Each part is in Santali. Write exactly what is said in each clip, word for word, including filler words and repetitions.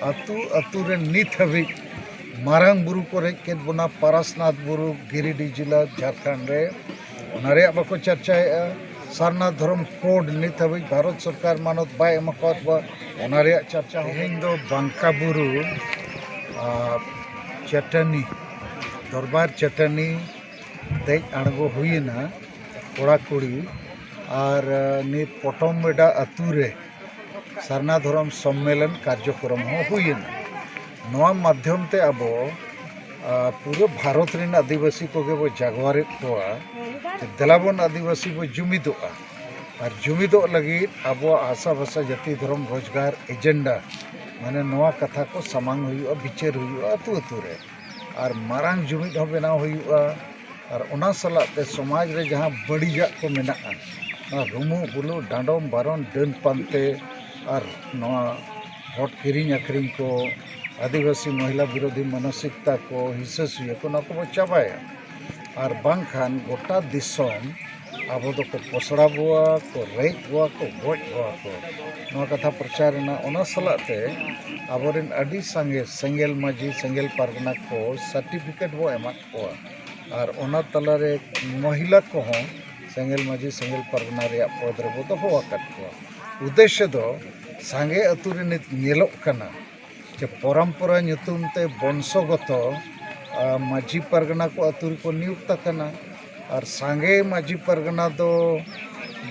ᱟᱹᱛᱩ ᱟᱹᱛᱩ ᱨᱮ ᱱᱤᱛ ᱦᱟᱹᱵᱤᱡ ᱢᱟᱨᱟᱝ ᱵᱩᱨᱩ ᱠᱚ ᱨᱮᱡ ᱠᱮᱫ ᱵᱚᱱᱟ, ᱯᱟᱨᱟᱥᱱᱟᱛᱷ ᱵᱩᱨᱩ, ᱜᱤᱨᱤᱰᱤ ᱡᱮᱞᱟ, ᱡᱷᱟᱲᱠᱷᱚᱸᱰ ᱨᱮ, ᱚᱱᱟ ᱨᱮᱭᱟᱜ ᱵᱟᱠᱚ ᱪᱟᱨᱪᱟᱭᱮᱫᱼᱟ᱾ ᱥᱟᱨᱱᱟ ᱫᱷᱚᱨᱚᱢ ᱠᱳᱰ ᱱᱤᱛ ᱦᱟᱹᱵᱤᱡ ᱵᱷᱟᱨᱚᱛ ᱥᱚᱨᱠᱟᱨ ᱢᱟᱱᱚᱛ ᱵᱟᱭ ᱮᱢ ᱟᱠᱟᱫ ᱠᱚᱣᱟ, ᱚᱱᱟ ᱨᱮᱭᱟᱜ ᱪᱟᱨᱪᱟ ᱦᱚᱸ᱾ ᱛᱮᱦᱮᱧ ᱫᱚ ᱵᱟᱝᱠᱟ ᱵᱩᱨᱩ, ᱟᱨ, ᱪᱟᱹᱴᱟᱹᱱᱤ, ᱫᱚᱨᱵᱟᱨ ᱪᱟᱹᱴᱟᱹᱱᱤ ᱫᱮᱡ ᱟᱬᱜᱚ ᱦᱩᱭᱮᱱᱟ ᱠᱚᱲᱟ ᱠᱩᱲᱤ, ᱟᱨ, ᱟᱨ, ᱱᱤᱛ ᱯᱚᱴᱚᱢ ᱵᱮᱰᱟ ᱟᱹᱛᱩ ᱨᱮ ᱥᱟᱨᱱᱟ ᱫᱷᱚᱨᱚᱢ ᱥᱚᱢᱢᱮᱞᱚᱱ ᱠᱟᱨᱡᱚᱠᱨᱚᱢ ᱦᱚᱸ ᱦᱩᱭᱮᱱᱟ᱾ ᱱᱚᱣᱟ ᱢᱟᱫᱽᱫᱷᱚᱢ ᱛᱮ ᱟᱵᱚ, ᱟᱨ, ᱯᱩᱨᱟᱹ ᱵᱷᱟᱨᱚᱛ ᱨᱮᱱ ᱟᱹᱫᱤᱵᱟᱹᱥᱤ ᱠᱚᱜᱮ ᱵᱚ ᱡᱟᱜᱣᱟᱨᱮᱫ ᱠᱚᱣᱟ᱾ ᱫᱮᱞᱟ ᱵᱚᱱ ᱟᱹᱫᱤᱵᱟᱹᱥᱤ ᱵᱚ ᱡᱩᱢᱤᱫᱚᱜᱼᱟ᱾ ᱟᱨ ᱡᱩᱢᱤᱫᱚᱜ ᱞᱟᱹᱜᱤᱫ ᱟᱵᱚᱣᱟᱜ ᱦᱟᱥᱟ ᱵᱷᱟᱥᱟ ᱡᱟᱹᱛᱤ ᱫᱷᱚᱨᱚᱢ ᱨᱳᱡᱽᱜᱟᱨ ᱮᱡᱮᱱᱰᱟ, ᱢᱟᱱᱮ ᱱᱚᱣᱟ ᱠᱟᱛᱷᱟ ᱠᱚ ᱥᱟᱢᱟᱝ ᱦᱩᱭᱩᱜᱼᱟ, ᱵᱤᱪᱟᱹᱨ ᱦᱩᱭᱩᱜᱼᱟ ᱟᱹᱛᱩ ᱟᱹᱛᱩ ᱨᱮ᱾ ᱟᱨ ᱢᱟᱨᱟᱝ ᱡᱩᱢᱤᱫ ᱦᱚᱸ ᱵᱮᱱᱟᱣ ᱦᱩᱭᱩᱜᱼᱟ᱾ ᱟᱨ ᱚᱱᱟ ᱥᱟᱞᱟᱜ ᱛᱮ ᱥᱚᱢᱟᱡᱽ ᱨᱮ ᱡᱟᱦᱟᱸ ᱵᱟᱹᱲᱤᱡᱟᱜ ᱠᱚ ᱢᱮᱱᱟᱜᱼᱟ, ᱱᱚᱣᱟ ᱨᱩᱢᱩᱜ ᱵᱩᱞᱩᱜ, ᱰᱟᱸᱰᱚᱢ ᱵᱟᱨᱚᱱ, ᱰᱟᱹᱱ ᱯᱟᱱᱛᱮ, ᱟᱨ ᱱᱚᱣᱟ ᱵᱷᱳᱴ ᱠᱤᱨᱤᱧ ᱟᱹᱠᱷᱨᱤᱧ ᱠᱚ, ᱟᱹᱫᱤᱵᱟᱹᱥᱤ ᱢᱚᱦᱤᱞᱟ ᱵᱤᱨᱳᱫᱷᱤ ᱢᱟᱱᱚᱥᱤᱠᱛᱟ ᱠᱚ, ᱦᱤᱸᱥᱟᱹ ᱥᱩᱭᱟᱹ ᱠᱚ, ᱱᱚᱣᱟ ᱠᱚᱵᱚ ᱪᱟᱵᱟᱭᱟ᱾ ᱟᱨ ᱵᱟᱝᱠᱷᱟᱱ ᱜᱚᱴᱟ ᱫᱤᱥᱚᱢ ᱟᱵᱚ ᱫᱚᱠᱚ ᱯᱚᱥᱲᱟ ᱵᱚᱣᱟ ᱠᱚ, ᱨᱮᱡ ᱵᱚᱣᱟ ᱠᱚ, ᱜᱚᱡ ᱵᱚᱣᱟ ᱠᱚ, ᱱᱚᱣᱟ ᱠᱟᱛᱷᱟ ᱯᱨᱚᱪᱟᱨ ᱮᱱᱟ᱾ ᱚᱱᱟ ᱥᱟᱞᱟᱜ ᱛᱮ ᱟᱵᱚᱨᱮᱱ ᱟᱹᱰᱤ ᱥᱟᱸᱜᱮ ᱥᱮᱸᱜᱮᱞ ᱢᱟᱹᱡᱷᱤ, ᱥᱮᱸᱜᱮᱞ ᱯᱟᱨᱜᱟᱱᱟ ᱠᱚ ᱥᱟᱨᱴᱤᱯᱷᱤᱠᱮᱴ ᱵᱚ ᱮᱢᱟᱫ ᱠᱚᱣᱟ᱾ ᱟᱨ ᱚᱱᱟ ᱛᱟᱞᱟᱨᱮ ᱢᱚᱦᱤᱞᱟ ᱠᱚᱦᱚᱸ ᱥᱮᱸᱜᱮᱞ ᱢᱟᱹᱡᱷᱤ, ᱥᱮᱸᱜᱮᱞ ᱯᱟᱨᱜᱟᱱᱟ ᱨᱮᱭᱟᱜ ᱯᱚᱫᱽ ᱨᱮᱵᱚ ᱫᱚᱦᱚ ᱟᱠᱟᱫ ᱠᱚᱣᱟ᱾ ᱩᱫᱽᱫᱮᱥᱥᱚ ᱫᱚ ᱥᱟᱸᱜᱮ ᱟᱹᱛᱩ ᱨᱮ ᱱᱤᱛ ᱧᱮᱞᱚᱜ ᱠᱟᱱᱟ ᱡᱮ ᱯᱚᱨᱚᱢᱯᱚᱨᱟ ᱧᱩᱛᱩᱢ ᱛᱮ ᱵᱚᱝᱥᱚᱜᱚᱛᱚ, ᱟ, ᱢᱟᱹᱡᱷᱤ ᱯᱟᱨᱜᱟᱱᱟ ᱠᱚ ᱟᱹᱛᱩ ᱨᱮᱠᱚ ᱱᱤᱭᱩᱠᱛ ᱟᱠᱟᱱᱟ᱾ ᱟᱨ ᱥᱟᱸᱜᱮ ᱢᱟᱹᱡᱷᱤ ᱯᱟᱨᱜᱟᱱᱟ ᱫᱚ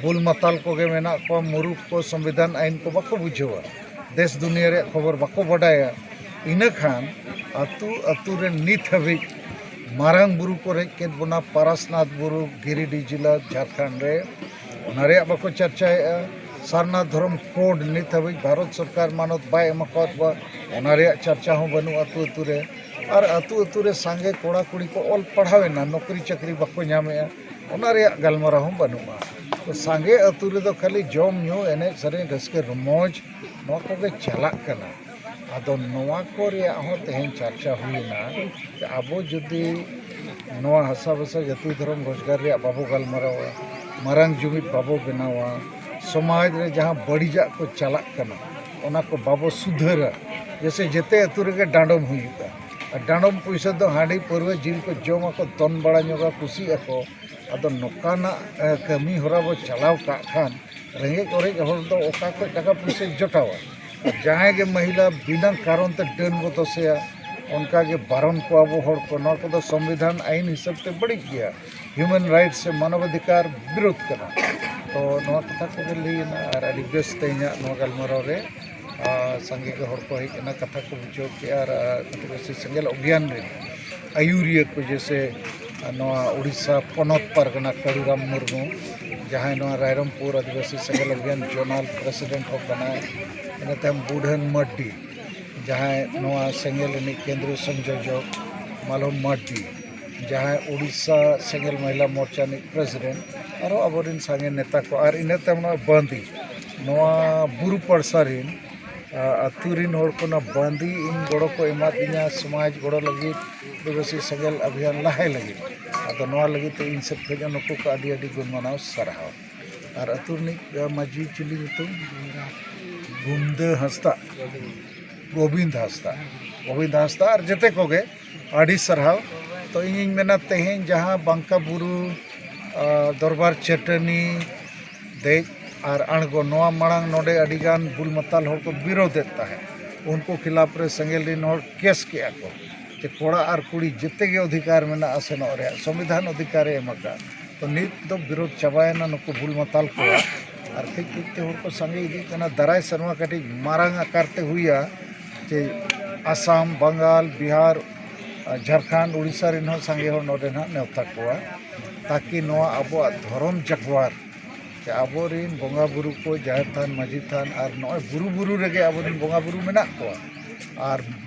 ᱵᱩᱞ ᱢᱟᱛᱟᱞ ᱠᱚᱜᱮ ᱢᱮᱱᱟᱜ ᱠᱚᱣᱟ, ᱢᱩᱨᱩᱠ ᱠᱚ, ᱥᱚᱝᱵᱤᱫᱷᱟᱱ ᱟᱹᱭᱤᱱ ᱠᱚ ᱵᱟᱠᱚ ᱵᱩᱡᱷᱟᱹᱣᱟ, ᱫᱮᱥ ᱫᱩᱱᱤᱭᱟᱹ ᱨᱮᱭᱟᱜ ᱠᱷᱚᱵᱚᱨ ᱵᱟᱠᱚ ᱵᱟᱰᱟᱭᱟ᱾ ᱤᱱᱟᱹ ᱠᱷᱟᱱ ᱟᱹᱛᱩ ᱟᱹᱛᱩ ᱨᱮ ᱱᱤᱛ ᱦᱟᱹᱵᱤᱡ ᱢᱟᱨᱟᱝ ᱵᱩᱨᱩ ᱠᱚ ᱨᱮᱡ ᱠᱮᱫ ᱵᱚᱱᱟ, ᱯᱟᱨᱟᱥᱱᱟᱛᱷ ᱵᱩᱨᱩ, ᱜᱤᱨᱤᱰᱤ ᱡᱮᱞᱟ, ᱡᱷᱟᱲᱠᱷᱚᱸᱰ ᱨᱮ, ᱚᱱᱟ ᱨᱮᱭᱟᱜ ᱵᱟᱠᱚ ᱪᱟᱨᱪᱟᱭᱮᱫᱼᱟ᱾ ᱥᱟᱨᱱᱟ ᱫᱷᱚᱨᱚᱢ ᱠᱳᱰ ᱱᱤᱛ ᱦᱟᱹᱵᱤᱡ ᱵᱷᱟᱨᱚᱛ ᱥᱚᱨᱠᱟᱨ ᱢᱟᱱᱚᱛ ᱵᱟᱭ ᱮᱢ ᱟᱠᱟᱫ ᱠᱚᱣᱟ, ᱚᱱᱟ ᱨᱮᱭᱟᱜ ᱪᱟᱨᱪᱟ ᱦᱚᱸ ᱵᱟᱹᱱᱩᱜᱼᱟ ᱟᱹᱛᱩ ᱟᱹᱛᱩ ᱨᱮ᱾ ᱟᱨ ᱟᱹᱛᱩ ᱟᱹᱛᱩ ᱨᱮ ᱥᱟᱸᱜᱮ ᱠᱚᱲᱟ ᱠᱩᱲᱤ ᱠᱚ ᱚᱞ ᱯᱟᱲᱦᱟᱣ ᱮᱱᱟ, ᱱᱚᱠᱨᱤ ᱪᱟᱹᱠᱨᱤ ᱵᱟᱠᱚ ᱧᱟᱢᱮᱫᱼᱟ, ᱚᱱᱟ ᱨᱮᱭᱟᱜ ᱜᱟᱞᱢᱟᱨᱟᱣ ᱦᱚᱸ ᱵᱟᱹᱱᱩᱜᱼᱟ᱾ ᱛᱚ ᱥᱟᱸᱜᱮ ᱟᱹᱛᱩ ᱨᱮᱫᱚ ᱠᱷᱟᱹᱞᱤ ᱡᱚᱢ ᱧᱩ, ᱮᱱᱮᱡ ᱥᱮᱨᱮᱧ, ᱨᱟᱹᱥᱠᱟᱹ ᱨᱚᱢᱚᱡᱽ, ᱱᱚᱣᱟ ᱠᱚᱜᱮ ᱪᱟᱞᱟᱜ ᱠᱟᱱᱟ᱾ ᱟᱫᱚ ᱱᱚᱣᱟ ᱠᱚ ᱨᱮᱭᱟᱜ ᱦᱚᱸ ᱛᱮᱦᱮᱧ ᱪᱟᱨᱪᱟ ᱦᱩᱭᱮᱱᱟ ᱡᱮ ᱟᱵᱚ ᱡᱩᱫᱤ ᱱᱚᱣᱟ ᱦᱟᱥᱟ ᱵᱷᱟᱥᱟ ᱡᱟᱹᱛᱤ ᱫᱷᱚᱨᱚᱢ ᱨᱳᱡᱽᱜᱟᱨ ᱨᱮᱭᱟᱜ ᱵᱟᱵᱚ ᱜᱟᱞᱢᱟᱨᱟᱣᱟ, ᱢᱟᱨᱟᱝ ᱡᱩᱢᱤᱫ ᱵᱟᱵᱚ ᱵᱮᱱᱟᱣᱟ, ᱥᱚᱢᱟᱡᱽ ᱨᱮ ᱡᱟᱦᱟᱸ ᱵᱟᱹᱲᱤᱡᱟᱜ ᱠᱚ ᱪᱟᱞᱟᱜ ᱠᱟᱱᱟ ᱚᱱᱟ ᱠᱚ ᱵᱟᱵᱚ ᱥᱩᱫᱷᱟᱹᱨᱟ, ᱡᱮᱥᱮ ᱡᱮᱛᱮ ᱟᱹᱛᱩ ᱨᱮᱜᱮ ᱰᱟᱸᱰᱚᱢ ᱦᱩᱭᱩᱜᱼᱟ᱾ ᱟᱨ ᱰᱟᱸᱰᱚᱢ ᱯᱩᱭᱥᱟᱹ ᱫᱚ ᱦᱟᱺᱰᱤ ᱯᱟᱹᱨᱣᱟᱹ ᱡᱤᱞ ᱠᱚ ᱡᱚᱢ ᱟᱠᱚ, ᱫᱚᱱ ᱵᱟᱲᱟ ᱧᱚᱜᱟ, ᱠᱩᱥᱤᱜ ᱟᱠᱚ᱾ ᱟᱫᱚ ᱱᱚᱝᱠᱟᱱᱟᱜ ᱮ, ᱠᱟᱹᱢᱤ ᱦᱚᱨᱟ ᱵᱚ ᱪᱟᱞᱟᱣ ᱠᱟᱜ ᱠᱷᱟᱱ ᱨᱮᱸᱜᱮᱡ ᱚᱨᱮᱡ ᱦᱚᱲ ᱫᱚ ᱚᱠᱟ ᱠᱷᱚᱱ ᱴᱟᱠᱟ ᱯᱩᱭᱥᱟᱹᱭ ᱡᱚᱴᱟᱣᱟ? ᱟᱨ ᱡᱟᱦᱟᱸᱭ ᱜᱮ ᱢᱟᱹᱦᱤᱞᱟ ᱵᱤᱱᱟᱹ ᱠᱟᱨᱚᱱ ᱛᱮ ᱰᱟᱹᱱ ᱵᱚ ᱫᱚᱥᱮᱭᱟ, ᱚᱱᱠᱟ ᱜᱮ ᱵᱟᱨᱚᱱ ᱠᱚᱣᱟ ᱵᱚ ᱦᱚᱲ ᱠᱚ᱾ ᱱᱚᱣᱟ ᱠᱚᱫᱚ ᱥᱚᱝᱵᱤᱫᱷᱟᱱ ᱟᱹᱭᱤᱱ ᱦᱤᱥᱟᱹᱵ ᱛᱮ ᱵᱟᱹᱲᱤᱡ ᱜᱮᱭᱟ, ᱦᱤᱭᱩᱢᱮᱱ ᱨᱟᱭᱤᱴᱥ ᱥᱮ ᱢᱟᱱᱚᱵ ᱚᱫᱷᱤᱠᱟᱨ ᱵᱤᱨᱳᱫᱷ ᱠᱟᱱᱟ᱾ ᱛᱚ ᱱᱚᱣᱟ ᱠᱟᱛᱷᱟ ᱠᱚᱜᱮ ᱞᱟᱹᱭ ᱮᱱᱟ᱾ ᱟᱨ ᱟᱹᱰᱤ ᱵᱮᱥ ᱛᱮᱦᱮᱧᱟᱜ ᱱᱚᱣᱟ ᱜᱟᱞᱢᱟᱨᱟᱣ ᱨᱮ ᱟᱨ ᱥᱟᱸᱜᱮ ᱜᱮ ᱦᱚᱲ ᱠᱚ ᱦᱮᱡ ᱮᱱᱟ, ᱠᱟᱛᱷᱟ ᱠᱚ ᱵᱩᱡᱷᱟᱹᱣ ᱠᱮᱜᱼᱟ᱾ ᱟᱨ ᱟᱹᱫᱤᱵᱟᱹᱥᱤ ᱥᱮᱸᱜᱮᱞ ᱚᱵᱷᱤᱭᱟᱱ ᱨᱮᱱ ᱟᱹᱭᱩᱨᱤᱭᱟᱹ ᱠᱚ, ᱡᱮᱭᱥᱮ ᱱᱚᱣᱟ ᱩᱲᱤᱥᱥᱟ ᱯᱚᱱᱚᱛ ᱯᱟᱨᱜᱟᱱᱟ ᱠᱟᱹᱲᱩᱨᱟᱢ ᱢᱩᱨᱢᱩ, ᱡᱟᱦᱟᱸᱭ ᱱᱚᱣᱟ ᱨᱟᱭᱨᱚᱝᱯᱩᱨ ᱟᱹᱫᱤᱵᱟᱹᱥᱤ ᱥᱮᱸᱜᱮᱞ ᱚᱵᱷᱤᱭᱟᱱ ᱡᱳᱱᱟᱞ ᱯᱨᱮᱥᱤᱰᱮᱱᱴ ᱦᱚᱸ ᱠᱟᱱᱟᱭ᱾ ᱤᱱᱟᱹ ᱛᱟᱭᱚᱢ ᱵᱩᱰᱷᱟᱹᱱ ᱢᱟᱨᱰᱤ, ᱡᱟᱦᱟᱸᱭ ᱱᱚᱣᱟ ᱥᱮᱸᱜᱮᱞ ᱨᱤᱱᱤᱡ ᱠᱮᱱᱫᱨᱤᱭᱚ ᱥᱚᱝᱡᱳᱡᱚᱠ ᱢᱟᱞᱚᱢ ᱢᱟᱨᱰᱤ, ᱡᱟᱦᱟᱸᱭ ᱩᱲᱤᱥᱥᱟ ᱥᱮᱸᱜᱮᱞ ᱢᱚᱦᱤᱞᱟ ᱢᱳᱨᱪᱟ ᱨᱤᱱᱤᱡ ᱯᱨᱮᱥᱤᱰᱮᱱᱴ, ᱟᱨᱚ ᱟᱵᱚᱨᱮᱱ ᱥᱟᱸᱜᱮ ᱱᱮᱛᱟ ᱠᱚ᱾ ᱟᱨ ᱤᱱᱟᱹ ᱛᱟᱭᱚᱢ ᱱᱚᱣᱟ ᱵᱟᱸᱫᱤ, ᱱᱚᱣᱟ ᱵᱩᱨᱩ ᱯᱟᱲᱥᱟ ᱨᱮᱱ ᱟ, ᱟᱹᱛᱩ ᱨᱮᱱ ᱦᱚᱲ ᱠᱚ ᱚᱱᱟ ᱵᱟᱸᱫᱤ ᱤᱧ ᱜᱚᱲᱚ ᱠᱚ ᱮᱢᱟᱫᱤᱧᱟ, ᱥᱚᱢᱟᱡᱽ ᱜᱚᱲᱚ ᱞᱟᱹᱜᱤᱫ, ᱟᱹᱫᱤᱵᱟᱹᱥᱤ ᱥᱮᱸᱜᱮᱞ ᱚᱵᱷᱤᱭᱟᱱ ᱞᱟᱦᱟᱭ ᱞᱟᱹᱜᱤᱫ᱾ ᱟᱫᱚ ᱱᱚᱣᱟ ᱞᱟᱹᱜᱤᱫ ᱛᱮ ᱤᱧ ᱥᱮᱫ ᱠᱷᱚᱱ ᱱᱩᱠᱩ ᱠᱚ ᱟᱹᱰᱤ ᱟᱹᱰᱤ ᱜᱩᱱ ᱢᱟᱱᱟᱣ ᱥᱟᱨᱦᱟᱣ᱾ ᱟᱨ ᱟᱹᱛᱩ ᱨᱤᱱᱤᱡ ᱟ, ᱢᱟᱹᱡᱷᱤ ᱪᱤᱞᱤ ᱧᱩᱛᱩᱢ? ᱜᱩᱢᱫᱟᱹ ᱦᱟᱸᱥᱫᱟ, ᱜᱳᱵᱤᱱᱫ ᱦᱟᱸᱥᱫᱟ, ᱜᱳᱵᱤᱱᱫ ᱦᱟᱸᱥᱫᱟ ᱟᱨ ᱡᱮᱛᱮ ᱠᱚᱜᱮ ᱟᱹᱰᱤ ᱥᱟᱨᱦᱟᱣ᱾ ᱛᱚ ᱤᱧᱤᱧ ᱢᱮᱱᱟ, ᱛᱮᱦᱮᱧ ᱡᱟᱦᱟᱸ ᱵᱟᱝᱠᱟ ᱵᱩᱨᱩ ᱟ, ᱫᱚᱨᱵᱟᱨ ᱪᱟᱹᱴᱟᱹᱱᱤ ᱫᱮᱡ ᱟᱨ ᱟᱬᱜᱚ, ᱱᱚᱣᱟ ᱢᱟᱲᱟᱝ ᱱᱚᱰᱮ ᱟᱹᱰᱤᱜᱟᱱ ᱵᱩᱞ ᱢᱟᱛᱟᱞ ᱦᱚᱲ ᱠᱚ ᱵᱤᱨᱳᱫᱮᱫ ᱛᱟᱦᱮᱸᱫ᱾ ᱩᱱᱠᱩ ᱠᱷᱤᱞᱟᱯ ᱨᱮ ᱥᱮᱸᱜᱮᱞ ᱨᱮᱱ ᱦᱚᱲ ᱠᱮᱥ ᱠᱮᱜᱼᱟ ᱠᱚ ᱡᱮ ᱠᱚᱲᱟ ᱟᱨ ᱠᱩᱲᱤ ᱡᱮᱛᱮ ᱜᱮ ᱚᱫᱷᱤᱠᱟᱨ ᱢᱮᱱᱟᱜᱼᱟ ᱥᱮᱱᱚᱜ ᱨᱮᱭᱟᱜ, ᱥᱚᱝᱵᱤᱫᱷᱟᱱ ᱚᱫᱷᱤᱠᱟᱨᱮ ᱮᱢ ᱟᱠᱟᱫ᱾ ᱛᱚ ᱱᱤᱛ ᱫᱚ ᱵᱤᱨᱳᱫ ᱪᱟᱵᱟᱭᱮᱱᱟ ᱱᱩᱠᱩ ᱵᱩᱞ ᱢᱟᱛᱟᱞ ᱠᱚᱣᱟᱜ᱾ ᱟᱨ ᱠᱟᱹᱡ ᱠᱟᱹᱡ ᱛᱮ ᱦᱚᱲ ᱠᱚ ᱥᱟᱸᱜᱮ ᱤᱫᱤᱜ ᱠᱟᱱᱟ᱾ ᱫᱟᱨᱟᱭ ᱥᱮᱨᱢᱟ ᱠᱟᱹᱴᱤᱡ ᱢᱟᱨᱟᱝ ᱟᱠᱟᱨ ᱛᱮ ᱦᱩᱭᱟ, ᱡᱮ ᱟᱥᱟᱢ, ᱵᱟᱝᱜᱟᱞ, ᱵᱤᱦᱟᱨ, ᱟᱨ ᱡᱷᱟᱲᱠᱷᱚᱸᱰ, ᱩᱲᱤᱥᱥᱟ ᱨᱮᱱ ᱦᱚᱸ ᱥᱟᱸᱜᱮ ᱦᱚᱲ ᱱᱚᱰᱮ ᱱᱟᱦᱟᱜ ᱱᱮᱣᱛᱟ ᱠᱚᱣᱟ, ᱛᱟᱠᱤ ᱱᱚᱣᱟ ᱟᱵᱚᱣᱟᱜ ᱫᱷᱚᱨᱚᱢ ᱡᱟᱜᱽᱣᱟᱨ, ᱡᱮ ᱟᱵᱚᱨᱮᱱ ᱵᱚᱸᱜᱟ ᱵᱩᱨᱩ ᱠᱚ, ᱡᱟᱦᱮᱨ ᱛᱷᱟᱱ, ᱢᱟᱹᱡᱷᱤ ᱛᱷᱟᱱ ᱟᱨ ᱱᱚᱜᱼᱚᱭ ᱵᱩᱨᱩ ᱵᱩᱨᱩ ᱨᱮᱜᱮ ᱟᱵᱚᱨᱮᱱ ᱵᱚᱸᱜᱟ ᱵᱩᱨᱩ ᱢᱮᱱᱟᱜ ᱠᱚᱣᱟ᱾ ᱟᱨ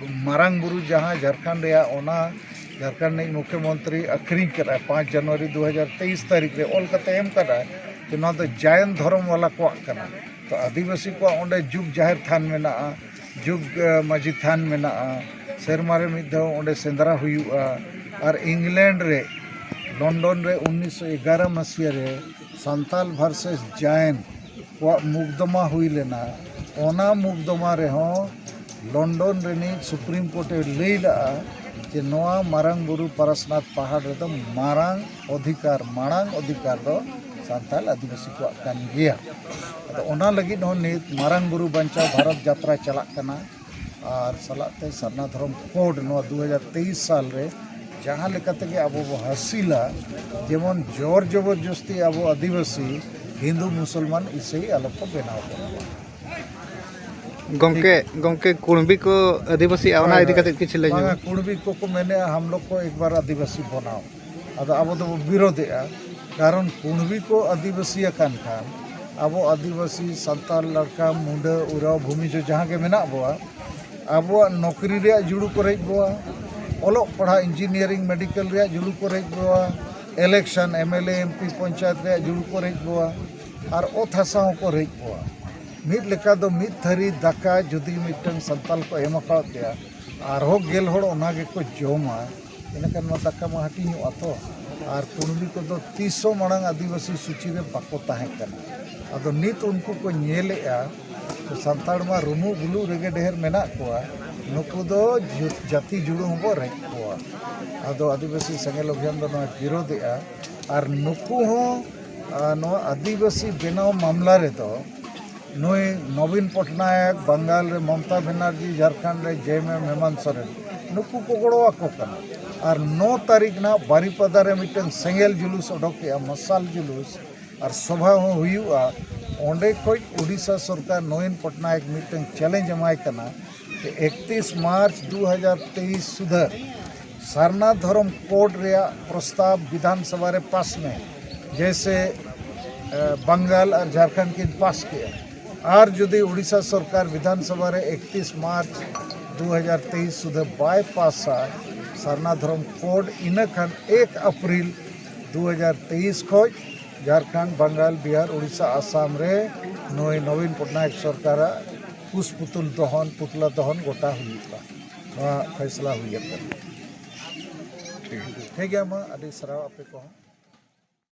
ᱢᱟᱨᱟᱝ ᱵᱩᱨᱩ ᱡᱟᱦᱟᱸ ᱡᱷᱟᱲᱠᱷᱚᱸᱰ ᱨᱮᱭᱟᱜ, ᱚᱱᱟ ᱡᱷᱟᱲᱠᱷᱚᱸᱰ ᱨᱤᱱᱤᱡ ᱢᱩᱠᱷᱭᱚᱢᱚᱱᱛᱨᱤ ᱟᱹᱠᱷᱨᱤᱧ ᱠᱮᱫᱟᱭ, ᱯᱟᱸᱪ ᱡᱟᱱᱩᱣᱟᱨᱤ ᱫᱩ ᱦᱟᱡᱟᱨ ᱛᱮᱭᱤᱥ ᱛᱟᱹᱨᱤᱠᱷ ᱨᱮ ᱚᱞ ᱠᱟᱛᱮ ᱮᱢ ᱠᱟᱫᱟᱭ ᱡᱮ ᱱᱚᱣᱟ ᱫᱚ ᱡᱟᱭᱮᱱ ᱫᱷᱚᱨᱚᱢ ᱣᱟᱞᱟ ᱠᱚᱣᱟᱜ ᱠᱟᱱᱟ᱾ ᱛᱚ ᱟᱹᱫᱤᱵᱟᱹᱥᱤ ᱠᱚᱣᱟᱜ ᱚᱸᱰᱮ ᱡᱩᱜᱽ ᱡᱟᱦᱮᱨ ᱛᱷᱟᱱ ᱢᱮᱱᱟᱜᱼᱟ, ᱡᱩᱜᱽ ᱮ, ᱢᱟᱹᱡᱷᱤ ᱛᱷᱟᱱ ᱢᱮᱱᱟᱜᱼᱟ, ᱥᱮᱨᱢᱟ ᱨᱮ ᱢᱤᱫ ᱫᱷᱟᱣ ᱚᱸᱰᱮ ᱥᱮᱸᱫᱽᱨᱟ ᱦᱩᱭᱩᱜᱼᱟ᱾ ᱟᱨ ᱤᱝᱞᱮᱱᱰ ᱨᱮ, ᱞᱚᱱᱰᱚᱱ ᱨᱮ ᱩᱱᱤᱥᱥᱚ ᱮᱜᱟᱨᱚ ᱢᱟᱹᱥᱤᱭᱟᱹ ᱨᱮ ᱥᱟᱱᱛᱟᱞ ᱵᱷᱟᱨᱥᱮᱥ ᱡᱟᱭᱮᱱ ᱠᱚᱣᱟᱜ ᱢᱩᱠᱫᱚᱢᱟ ᱦᱩᱭ ᱞᱮᱱᱟ᱾ ᱚᱱᱟ ᱢᱩᱠᱫᱚᱢᱟ ᱨᱮᱦᱚᱸ ᱞᱚᱱᱰᱚᱱ ᱨᱤᱱᱤᱡ ᱥᱩᱯᱨᱤᱢ ᱠᱳᱨᱴ ᱮ ᱞᱟᱹᱭ ᱞᱟᱜᱼᱟ ᱡᱮ ᱱᱚᱣᱟ ᱢᱟᱨᱟᱝ ᱵᱩᱨᱩ ᱯᱟᱨᱟᱥᱱᱟᱛᱷ ᱯᱟᱦᱟᱲ ᱨᱮᱫᱚ ᱢᱟᱨᱟᱝ ᱚᱫᱷᱤᱠᱟᱨ, ᱢᱟᱲᱟᱝ ᱚᱫᱷᱤᱠᱟᱨ ᱫᱚ ᱥᱟᱱᱛᱟᱲ ᱟᱹᱫᱤᱵᱟᱹᱥᱤ ᱠᱚᱣᱟᱜ ᱠᱟᱱ ᱜᱮᱭᱟ᱾ ᱟᱫᱚ ᱚᱱᱟ ᱞᱟᱹᱜᱤᱫ ᱦᱚᱸ ᱱᱤᱛ ᱢᱟᱨᱟᱝ ᱵᱩᱨᱩ ᱵᱟᱧᱪᱟᱣ ᱵᱷᱟᱨᱚᱛ ᱡᱟᱛᱨᱟ ᱪᱟᱞᱟᱜ ᱠᱟᱱᱟ᱾ ᱟᱨ ᱥᱟᱞᱟᱜ ᱛᱮ ᱥᱟᱨᱱᱟ ᱫᱷᱚᱨᱚᱢ ᱠᱳᱰ ᱱᱚᱣᱟ ᱫᱩ ᱦᱟᱡᱟᱨ ᱛᱮᱭᱤᱥ ᱥᱟᱞ ᱨᱮ ᱡᱟᱦᱟᱸ ᱞᱮᱠᱟ ᱛᱮᱜᱮ ᱟᱵᱚ ᱵᱚ ᱦᱟᱹᱥᱤᱞᱟ, ᱡᱮᱢᱚᱱ ᱡᱳᱨ ᱡᱚᱵᱚᱨᱡᱚᱥᱛᱤ ᱟᱵᱚ ᱟᱹᱫᱤᱵᱟᱹᱥᱤ ᱦᱤᱱᱫᱩ ᱢᱩᱥᱚᱞᱢᱟᱱ ᱤᱥᱟᱹᱭ ᱟᱞᱚ ᱠᱚ ᱵᱮᱱᱟᱣ ᱠᱚ ᱢᱟ᱾ ᱜᱚᱢᱠᱮ, ᱜᱚᱢᱠᱮ, ᱠᱩᱬᱵᱤ ᱠᱚ ᱟᱹᱫᱤᱵᱟᱹᱥᱤᱜᱼᱟ, ᱚᱱᱟ ᱤᱫᱤ ᱠᱟᱛᱮ ᱠᱤᱪᱷᱩ ᱞᱟᱹᱭ ᱧᱚᱜ ᱵᱟᱝᱟ, ᱢᱮ᱾ ᱠᱩᱬᱵᱤ ᱠᱚᱠᱚ ᱢᱮᱱᱮᱫᱼᱟ ᱦᱟᱢ ᱞᱳᱜ ᱠᱚ ᱮᱠ ᱵᱟᱨ ᱟᱹᱫᱤᱵᱟᱹᱥᱤ ᱵᱚᱱᱟᱣ᱾ ᱟᱫᱚ ᱟᱵᱚ ᱫᱚᱵᱚ ᱵᱤᱨᱳᱫᱷᱮᱜᱼᱟ, ᱠᱟᱨᱚᱱ ᱠᱩᱬᱵᱤ ᱠᱚ ᱟᱹᱫᱤᱵᱟᱹᱥᱤ ᱟᱠᱟᱱ ᱠᱷᱟᱱ ᱟᱵᱚ ᱟᱹᱫᱤᱵᱟᱹᱥᱤ, ᱥᱟᱱᱛᱟᱲ, ᱞᱟᱲᱠᱟ, ᱢᱩᱰᱟᱹ, ᱩᱨᱟᱣ, ᱵᱷᱩᱢᱤᱡᱚ ᱡᱟᱦᱟᱸ ᱜᱮ ᱢᱮᱱᱟᱜ ᱵᱚᱣᱟ, ᱟᱵᱚᱣᱟᱜ ᱱᱚᱠᱨᱤ ᱨᱮᱭᱟᱜ ᱡᱩᱲᱩ ᱠᱚ ᱨᱮᱡ ᱵᱚᱣᱟ, ᱚᱞᱚᱜ ᱯᱟᱲᱦᱟᱜ, ᱤᱧᱡᱤᱱᱤᱭᱟᱨᱤᱝ, ᱢᱮᱰᱤᱠᱮᱞ ᱨᱮᱭᱟᱜ ᱡᱩᱲᱩ ᱠᱚ ᱨᱮᱡ ᱵᱚᱣᱟ, election, M L A, M P, panchayat ᱨᱮᱭᱟᱜ ᱡᱩᱲᱩ ᱠᱚ ᱨᱮᱡ ᱵᱚᱣᱟ, ᱟᱨ ᱚᱛ ᱦᱟᱥᱟ ᱦᱚᱸᱠᱚ ᱨᱮᱡ ᱵᱚᱣᱟ᱾ ᱢᱤᱫ ᱞᱮᱠᱟ ᱫᱚ ᱢᱤᱫ ᱛᱷᱟᱹᱨᱤ ᱫᱟᱠᱟ ᱡᱩᱫᱤ ᱢᱤᱫᱴᱟᱝ ᱥᱟᱱᱛᱟᱲ ᱠᱚ ᱮᱢ ᱟᱠᱟᱫ ᱯᱮᱭᱟ, ᱟᱨᱦᱚᱸ ᱜᱮᱞ ᱦᱚᱲ ᱚᱱᱟ ᱜᱮᱠᱚ ᱡᱚᱢᱟ, ᱤᱱᱟᱹᱠᱷᱟᱱ ᱱᱚᱣᱟ ᱫᱟᱠᱟ ᱢᱟ ᱦᱟᱹᱴᱤᱧᱚᱜᱼᱟ ᱛᱚ᱾ ᱟᱨ ᱠᱩᱬᱵᱤ ᱠᱚᱫᱚ ᱛᱤᱥ ᱦᱚᱸ ᱢᱟᱲᱟᱝ ᱟᱹᱫᱤᱵᱟᱹᱥᱤ ᱥᱩᱪᱤ ᱨᱮ ᱵᱟᱠᱚ ᱛᱟᱦᱮᱸ ᱠᱟᱱᱟ᱾ ᱟᱫᱚ ᱱᱤᱛ ᱩᱱᱠᱩ ᱠᱚ ᱧᱮᱞᱮᱜᱼᱟ, ᱥᱟᱱᱛᱟᱲ ᱢᱟ ᱨᱩᱢᱩᱜ ᱵᱩᱞᱩᱜ ᱨᱮᱜᱮ ᱰᱷᱮᱨ ᱢᱮᱱᱟᱜ ᱠᱚᱣᱟ, ᱱᱩᱠᱩ ᱫᱚ ᱡᱟᱹ-, ᱡᱟᱹᱛᱤ ᱡᱩᱲᱩ ᱦᱚᱸᱵᱚ ᱨᱮᱡ ᱠᱚᱣᱟ᱾ ᱟᱫᱚ ᱟᱹᱫᱤᱵᱟᱹᱥᱤ ᱥᱮᱸᱜᱮᱞ ᱚᱵᱷᱤᱭᱟᱱ ᱫᱚ ᱱᱚᱣᱟ ᱵᱤᱨᱳᱫᱷᱮᱜᱼᱟ᱾ ᱟᱨ ᱱᱩᱠᱩ ᱦᱚᱸ, ᱟ, ᱱᱚᱣᱟ ᱟᱹᱫᱤᱵᱟᱹᱥᱤ ᱵᱮᱱᱟᱣ ᱢᱟᱢᱞᱟ ᱨᱮᱫᱚ ᱱᱩᱭ ᱱᱚᱵᱤᱱ ᱯᱚᱴᱱᱟᱭᱮᱠ, ᱵᱟᱝᱜᱟᱞ ᱨᱮ ᱢᱚᱢᱚᱛᱟ ᱵᱮᱱᱟᱨᱡᱤ, ᱡᱷᱟᱲᱠᱷᱚᱸᱰ ᱨᱮ ᱡᱮ ᱮᱢ ᱮᱢ ᱦᱮᱢᱟᱱᱛ ᱥᱚᱨᱮᱱ, ᱱᱩᱠᱩ ᱠᱚ ᱜᱚᱲᱚ ᱟᱠᱚ ᱠᱟᱱᱟ᱾ ᱟᱨ ᱱᱚ ᱛᱟᱹᱨᱤᱠᱷ ᱱᱟᱜ ᱵᱟᱨᱤᱯᱟᱫᱟ ᱨᱮ ᱢᱤᱫᱴᱟᱝ ᱥᱮᱸᱜᱮᱞ ᱡᱩᱞᱩᱥ ᱚᱰᱚᱠᱮᱜᱼᱟ, ᱢᱚᱥᱟᱞ ᱡᱩᱞᱩᱥ, ᱟᱨ ᱥᱚᱵᱷᱟ ᱦᱚᱸ ᱦᱩᱭᱩᱜᱼᱟ᱾ ᱚᱸᱰᱮ ᱠᱷᱚᱡ ᱳᱰᱤᱥᱟ ᱥᱚᱨᱠᱟᱨ ᱱᱚᱵᱤᱱ ᱯᱚᱴᱱᱟᱭᱮᱠ ᱢᱤᱫᱴᱟᱝ ᱪᱮᱞᱮᱧᱡᱽ ᱮᱢᱟᱭ ᱠᱟᱱᱟ ᱡᱮ ᱮᱠᱛᱤᱥ ᱢᱟᱨᱪ ᱫᱩ ᱦᱟᱡᱟᱨ ᱛᱮᱭᱤᱥ ᱥᱩᱫᱷᱟᱹ ᱥᱟᱨᱱᱟ ᱫᱷᱚᱨᱚᱢ ᱠᱳᱰ ᱨᱮᱭᱟᱜ ᱯᱨᱚᱥᱛᱟᱵ ᱵᱤᱫᱷᱟᱱ ᱥᱚᱵᱷᱟ ᱨᱮ ᱯᱟᱥ ᱢᱮ, ᱡᱮᱭᱥᱮ, ᱮ, ᱵᱟᱝᱜᱟᱞ ᱟᱨ ᱡᱷᱟᱲᱠᱷᱚᱸᱰ ᱠᱤᱱ ᱯᱟᱥ ᱠᱮᱜᱼᱟ᱾ ᱟᱨ ᱡᱩᱫᱤ ᱳᱰᱤᱥᱟ ᱥᱚᱨᱠᱟᱨ ᱵᱤᱫᱷᱟᱱ ᱥᱚᱵᱷᱟ ᱨᱮ ᱮᱠᱛᱤᱥ ᱢᱟᱨᱪ ᱫᱩ ᱦᱟᱡᱟᱨ ᱛᱮᱭᱤᱥ ᱥᱩᱫᱷᱟᱹ ᱵᱟᱭ ᱯᱟᱥᱟ ᱥᱟᱨᱱᱟ ᱫᱷᱚᱨᱚᱢ ᱠᱳᱰ, ᱤᱱᱟᱹ ᱠᱷᱟᱱ ᱮᱠ ᱟᱯᱨᱤᱞ ᱫᱩ ᱦᱟᱡᱟᱨ ᱛᱮᱭᱤᱥ ᱠᱷᱚᱡ ᱡᱷᱟᱲᱠᱷᱚᱸᱰ, ᱵᱟᱝᱜᱟᱞ, ᱵᱤᱦᱟᱨ, ᱳᱰᱤᱥᱟ, ᱟᱥᱟᱢ ᱨᱮ ᱱᱩᱭ ᱱᱚᱵᱤᱱ ᱯᱚᱴᱱᱟᱭᱮᱠ ᱥᱚᱨᱠᱟᱨᱟᱜ ᱠᱩᱥ ᱯᱩᱛᱩᱞ ᱫᱚᱦᱚᱱ, ᱯᱩᱛᱞᱟ ᱫᱚᱦᱚᱱ ᱜᱚᱴᱟ ᱦᱩᱭᱩᱜᱼᱟ᱾ ᱱᱚᱣᱟ ᱯᱷᱟᱭᱥᱟᱞᱟ ᱦᱩᱭ ᱟᱠᱟᱱᱟ᱾ ᱴᱷᱤᱠ ᱜᱮᱭᱟ, ᱢᱟ ᱟᱹᱰᱤ ᱥᱟᱨᱦᱟᱣ ᱟᱯᱮ ᱠᱚᱦᱚᱸ᱾